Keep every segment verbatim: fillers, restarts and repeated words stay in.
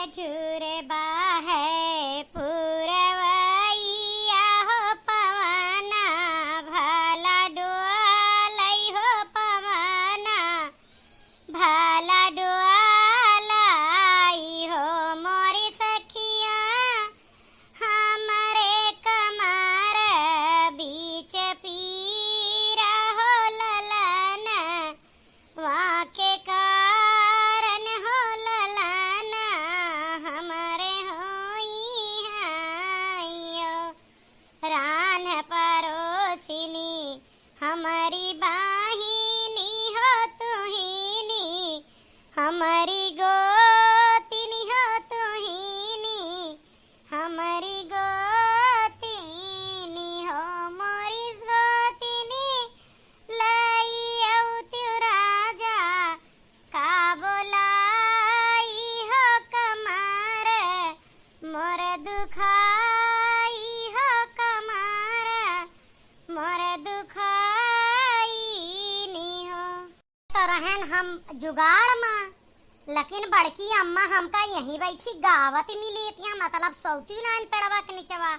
झुरबा है पुरवैया हो पवना, भला डोलई हो पवना, भला डोलई हो मोरी सखिया, हमरे कमर बीच पीरा हो ललन, वाके कारण हो ललन, हमरे होई हायो। रान परोसिनी हमरी बाहिनी हो तुहिनी, हमरी गोतिनी हो तुहिनी, हमरी गोतिनी हो मोरी गोतिनी, लई अउतिउ राजा, का बोलाई हो कमर, मोर दुखाई हो कमर, मोर दुखाई नी हो। तो रहन हम जुगाड़ मा, लेकिन बड़की अम्मा हमका यहीं बैठी गावत मिली, इतना मतलब सौती नाइन पेड़वा के निचवा।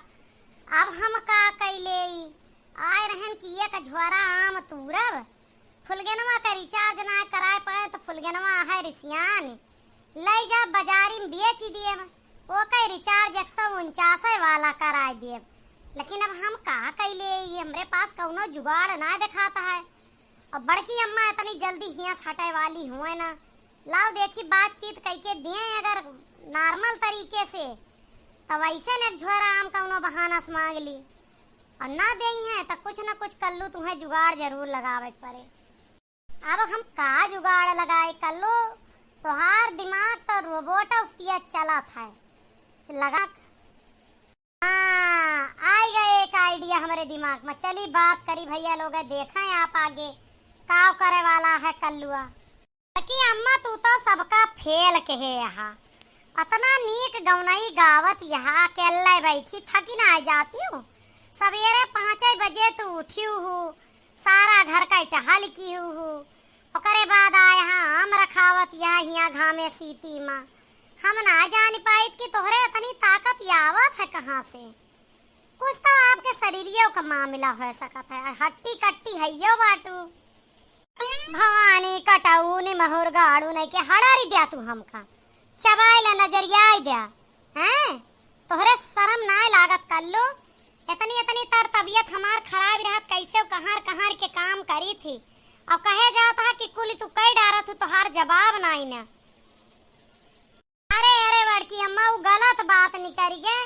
अब हम का कैले, आए रहन कि एक झोरा आम तूरब, फुलगेनवा का recharge ना कराए पाए तो फुलगेनवा है रिसियान, लई जा बाजारी में बेच देब, ओके recharge एक सौ उनचास वाला कराए देब। लेकिन अब हम का कैले, ये हमरे पास कौनो जुगाड़ ना देखात है। और बड़की अम्मा इतनी जल्दी हियाँ से हटे वाली हुए ना, लाओ देखी बातचीत कइके दिए अगर normal तरीके से, तो वैसे न एक झोरा आम कौनो बहाना से मांग ली, और ना देई है तो कुछ न कुछ कल्लू तुम्हें जुगाड़ जरूर लगावे के पड़े। अब हम का जुगाड़ लगाए कल्लू, तोहार दिमाग तो रोबोट उसकी चलत है, लगा। हाँ, आई गए एक idea हमरे दिमाग में। चली बात करी भैया लोग, देखें आप आगे का करे वाला है कल्लुआ। कि अम्मा तू तो सबका फेल कहे यहाँ, अतना नीक गौनई गावत यहाँ अकेले बैठी थकी ना जाती हूँ। सवेरे पाँचे बजे तू उठी हूँ, सारा घर का टहल की हूँ, ओकरे बाद आए हाँ आम रखावत यहाँ हियाँ घामे सीती माँ। हम ना जान पाइत कि तोहरे इतनी ताकत आवत है कहाँ से। कुछ तो आपके शरीरियों का मामला हो सकत है, हट्टी कट्टी है यो बाटू। भवानी कटाऊ निमहुर गाड़ू नहीं के हड़ारी दिया तू हमका, चबाई ला नजरियाई दिया, हैं? तोहरे शर्म नाय लागत कल्लू? इतनी, इतनी तर तबीयत हमार खराब रहत, कैसे कहार, कहार के काम करी थी। और कहे जात है कि कुल तू कई डारत हूँ, तोहार जवाब नाई ना। अरे, अरे बड़की अम्मा, उ गलत बात निकल गए।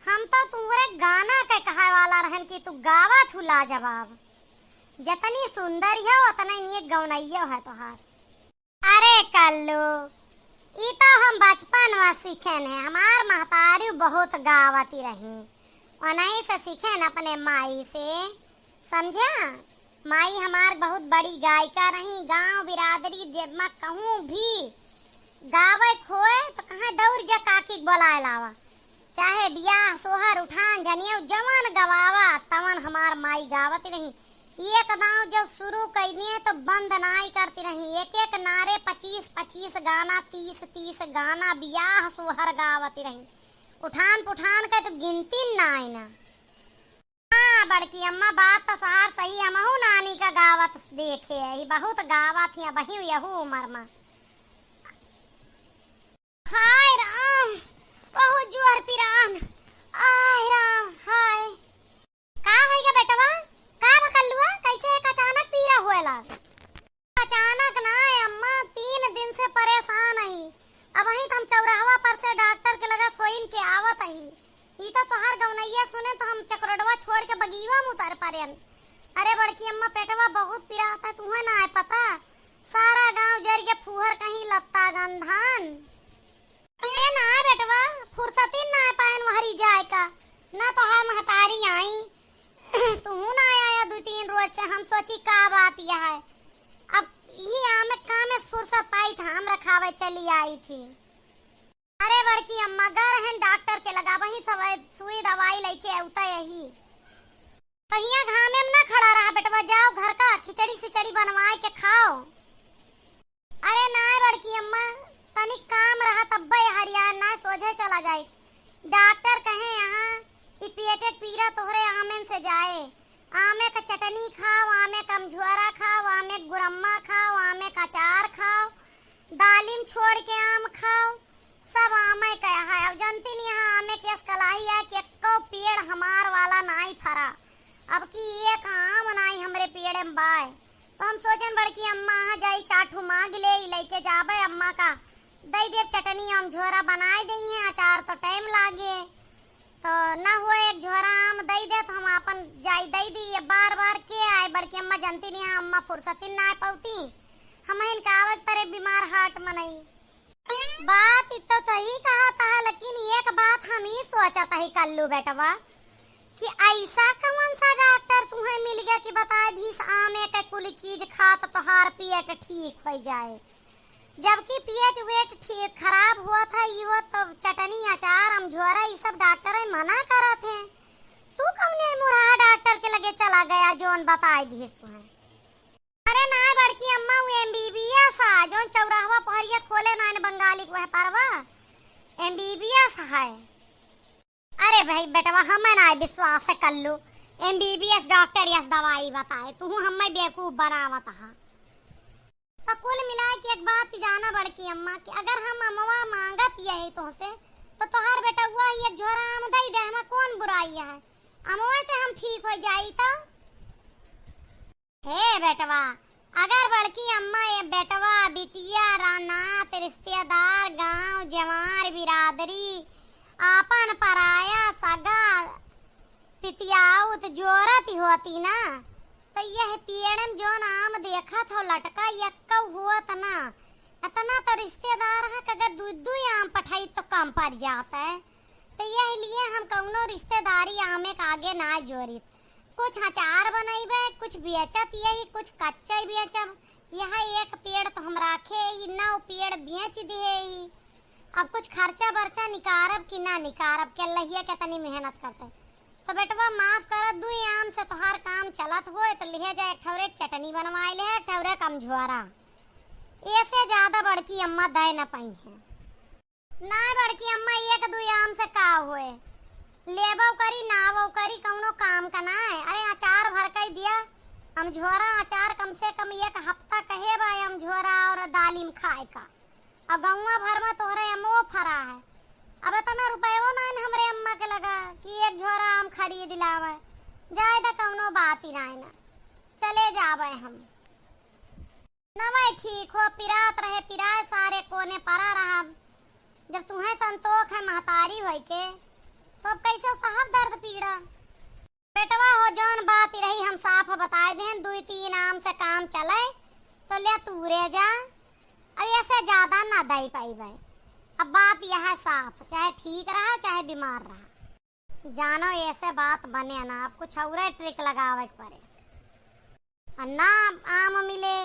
हम तो तुहरे गाना के कहे वाला रहन कि तू गावत हूँ लाजवाब। जतनी सुंदर हो, उतना नीक गौनइयो है तोहार। अरे कल्लू, ई तो हम बचपन में सीखेन है, हमार महतारी बहुत गावती रही, उन्हीं से सीखेन अपने माई से, समझा? माई हमार बहुत बड़ी गायिका रही, गांव बिरादरी दे-, में कहूँ भी गावे खोए तो कहाँ दौड़ जा काकी के बोलाए लावा, चाहे बियाह सोहर उठान जनियो जवन गवावा तवन हमार माई गावत रही। एक दांव जब शुरू कई दिए तो बंद नाई करती रही, एक एक नारे पच्चीस पच्चीस गाना, तीस तीस गाना बियाह सोहर गावती रही। उठान पुठान के तो गिनती नाई ना। हाँ बड़की अम्मा, बात तो सार सही, हमहू नानी का गावत देखे है, बहुत गावत ही अबही यहू उम्र में। हाय राम, बहुत जोर पिरान। आय राम, हाय। का होइगा बेटवा? का बा कल्लुआ? कैसे एक अचानक पीरा होएला? अचानक ना ए अम्मा, तीन दिन से परेशान हई। अबहीं तो हम चौराहवा पर से डॉक्टर के लगा सोइन के आवत हई। ई तो तोहार गौनैया सुने तो हम चकरोडवा छोड़ के बगीवा में उतर परेन। अरे बड़की अम्मा, पेटवा बहुत पिरात है, तुहें ना है पता? सारा गांव जर के फूहर कहीं लत्ता गंधान। अरे ना बेटवा, फुर्सती ना पाएन वहरी जाए का, ना तो है महतारी आई। तू ना आया दो तीन रोज से, हम सोची का बात यह है। अब ये आमे काम से फुर्सत पाई था, हम रखावे चली आई थी। अरे बड़की अम्मा, गर हैं डॉक्टर के लगा, वहीं सब सुई दवाई लेके उता यही। कहिया घामे में ना खड़ा रहा बेटवा, जाओ घर का खिचड़ी सिचड़ी बनवाए के खाओ। अरे नाय बड़की अम्मा, तनिक काम रहा तब्बे हरिया ना जाए। डॉक्टर कहे यहाँ कि पेटे के पीरा तोहरे आमेन से जाए। आमे का चटनी खाओ, आमे का अमझोरा खाओ, आमे का गुरम्मा खाओ, आमे का अचार खाओ, दालिम छोड़ के आम खाओ, सब आमे का है। अब जनती नहीं यहाँ आमे के अस कलाही है कि एक्को पेड़ हमार वाला नाई फरा। अब की एक आम नाई हमरे पेड़े में बाय। तो हम सोचन बड़की अम्मा यहाँ जाई, चार ठू मांग ले, ई लइके जाबे अम्मा का दई देब चटनी, अमझोरा बनाए देइहें, अचार तो टाइम लागे। तो ना हुए एक झोरा आम दई दे तो हम आपन जाई दई दी। ये बार बार के आए बड़की अम्मा, जनती नहीं है अम्मा फुर्सती ना पौती, हम इनका आवत परे बीमार हाट मनई। बात तो सही कहा था, लेकिन एक बात हम ही सोचत ही कल्लू बेटवा कि ऐसा कौन सा डॉक्टर तुम्हें मिल गया कि बता दीस आमे के कुल चीज खा तो तोहार पेट ठीक हो जाए, जबकि पेट वेट ठीक खराब हुआ था, इहो तो चटनी अचार अमझोरा ई सब डॉक्टर मना करत हैं। तू कौने मुरहा डॉक्टर के लगे चला गया जोन बताए दीस तुम्हें? अरे ना बड़की अम्मा, वो एमबीबीएस है, जोन चौराहवा पहरिया खोले ना बंगाली के वह परवा, एमबीबीएस है। अरे भाई बेटवा, हमें ना विश्वास है कल्लू, एमबीबीएस डॉक्टर यस दवाई बताए, तू हमें बेवकूफ बनावत हा। तो कुल मिला के एक बात जाना बड़की अम्मा कि अगर हम अमवा मांगत यही तोहसे, तो तोहार बेटवा ही एक झोरा आम दई दे, हमें कौन बुराई है, अमवा से हम ठीक हो जाई तो। हे बेटवा, अगर बड़की अम्मा ये बेटवा, बिटिया, रानात, रिश्तेदार, गांव, जवार, बिरादरी, आपन पराया, सगा, पितियाउत, जोरत होती ना, तो यह पेड़ में जोन आम देखत हो लटका, यक्कौ होत ना। इतना तो रिश्तेदार है कि अगर दू दू आम पठाई तो कम पड़ जात है। तो यही लिए हम कौनो रिश्तेदारी आमे के आगे ना जोरित। कुछ अचार बनइबे, कुछ बेचत यही, कुछ कच्चे बेचब। यह एक पेड़ तो हम राखे ही, नौ पेड़ बेच दिए ही। अब कुछ खर्चा बर्चा निकारब कि ना निकारब, के लहिया के तनी मेहनत करते। तो बेटवा माफ कर, दुई आम से तोहार काम चलत होए तो लिहे जा, एक ठौरे के चटनी बनवाए ले, एक ठौरे के अमझोरा। ऐसे ज्यादा बड़की अम्मा दे न पाई है। ना बड़की अम्मा, एक दुई आम से का होए? लेबो करी, नावो करी, कौनो काम का ना है। अरे अचार भर के दिया, अमझोरा अचार कम से कम एक हफ्ता कहे बा, अमझोरा और दालिम खाए का। अब गौवा भर में तोहरे अमवो फरा है। अब इतना रुपयो ना है हमरे अम्मा के लगा कि एक झोरा आम खरीद लावे। जाए द, कौनो बात ही ना है ना। चले जावे हम। नवै ठीक हो, पिरात रहे, पिराए सारे कोने परा रहब। जब तुहें संतोख है महतारी होई के, तो अब कैसे सहब दर्द पीड़ा? बेटवा हो, जौन बात रही हम साफ बताए देन, दुई तीन आम से काम चले, तो ले तूरे जा, अब ऐसे ज्यादा ना दई पाइबे। अब बात यह है साफ, चाहे ठीक रहा, चाहे बीमार रहा। जानो, ऐसे बात बने ना, अब कुछ औरे ट्रिक लगावे के पड़े। और ना आम मिले,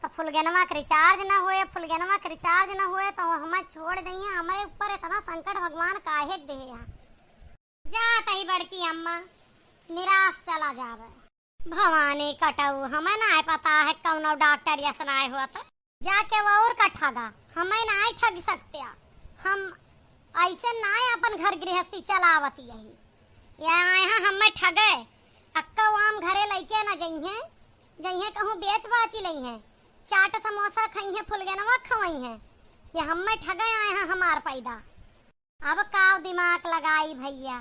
तो फुलगेनवा के रिचार्ज ना होए, फुलगेनवा के रिचार्ज ना होए, तो हमें छोड़ दइहें, हमारे ऊपर इतना संकट भगवान काहे के देहे हैं? जा तही बड़की अम्मा, निराश चला जावे। भवानी कटऊ, हमें ना पता है कौनो डॉक्टर यस ना होत। जाके वो और का ठगा, हमें ना ठग सकते। हम ऐसे ना अपन घर गृहस्थी चलावत यही। या आए हैं हमें ठगे, अक्का आम घरे लइके ना जइहें, जइहें कहूँ बेच बाची लइहें, चाट समोसा खइहें, फुलगेनवा खवइहें। ये हमें ठगे आए हैं हमार पैदा। अब काव दिमाग लगाई भैया?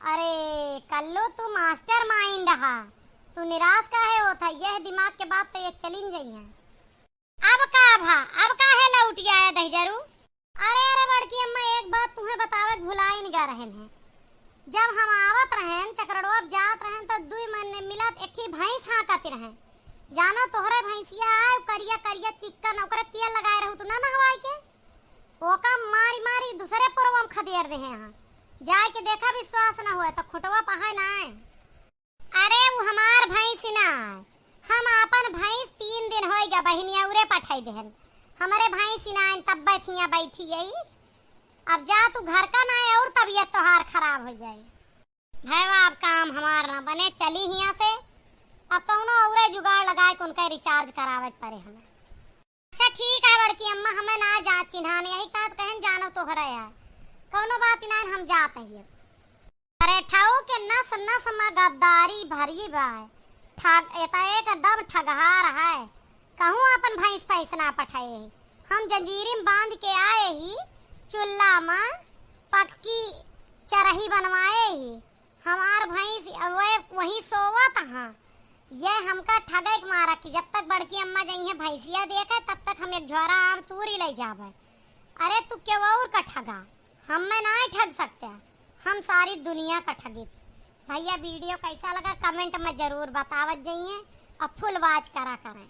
अरे कल्लू, तू मास्टर माइंड हा, तू निराश काहे होत है? यह दिमाग के बात तो ये चलिन जइहें। अब का भा, अब काहे लौटि आया दहिजरू? अरे, अरे बड़की अम्मा, एक बात तुम्हें बतावे के भुलाइन गा रहन है। जब हम आवत रहन चकरड़ोब जात रहन तो दुई मन मिलत एक ही भैंस हाँकत रहन। जानो तोहरे भैंसिया आए करिया करिया चिक्कन, ओकरे तेल लगाए रहू तू ना नहवाई के। ओका मारी मारी दूसरे पुरवा में खदेर देहे हैं। जाए के देखा, विश्वास ना होए तो खुटवा पहाए ना आए। अरे, उ हमार भैंस ना, हम आपन भैंस तीन दिन होई गा बहिनी औरे पठाई देहन। हमरे भैंस ना आइन तब बस हियां बैठी यही। अब जा तू घर का ना, और तबीयत तोहार खराब हो जाए। भैवा, अब काम हमार ना बने, चली हियां से। अब कौनो औरे जुगाड़ लगाए के उनका रिचार्ज करावे के पड़े हमें। अच्छा ठीक है बड़की अम्मा, हमें ना जात चिन्हान, यही तात कहन जानो तोहरा यार। कौनो बात नाहीं, हम जात ही। अरे ठऊ के नस नस में गद्दारी भरी बा। ठग, एता एकदम ठगहार है। कहूँ अपन भैंस फैंस ना पठाए ही। हम जंजीरी में बांध के आए ही, चुल्ला में पक्की चरही बनवाए ही। हमार भैंस वह, वहीं सोवत हाँ। ये हमका ठगै के मारा कि जब तक बड़की अम्मा जइहैं भैंसिया देखै, तब तक हम एक झोरा आम तूरी लै जाबै। अरे तू केहू और का ठगा, हम्मै नाहीं ठग सकते, हम सारी दुनिया का ठगी। भैया video कैसा लगा comment में जरूर बतावत जइहैं और full watch करा करें।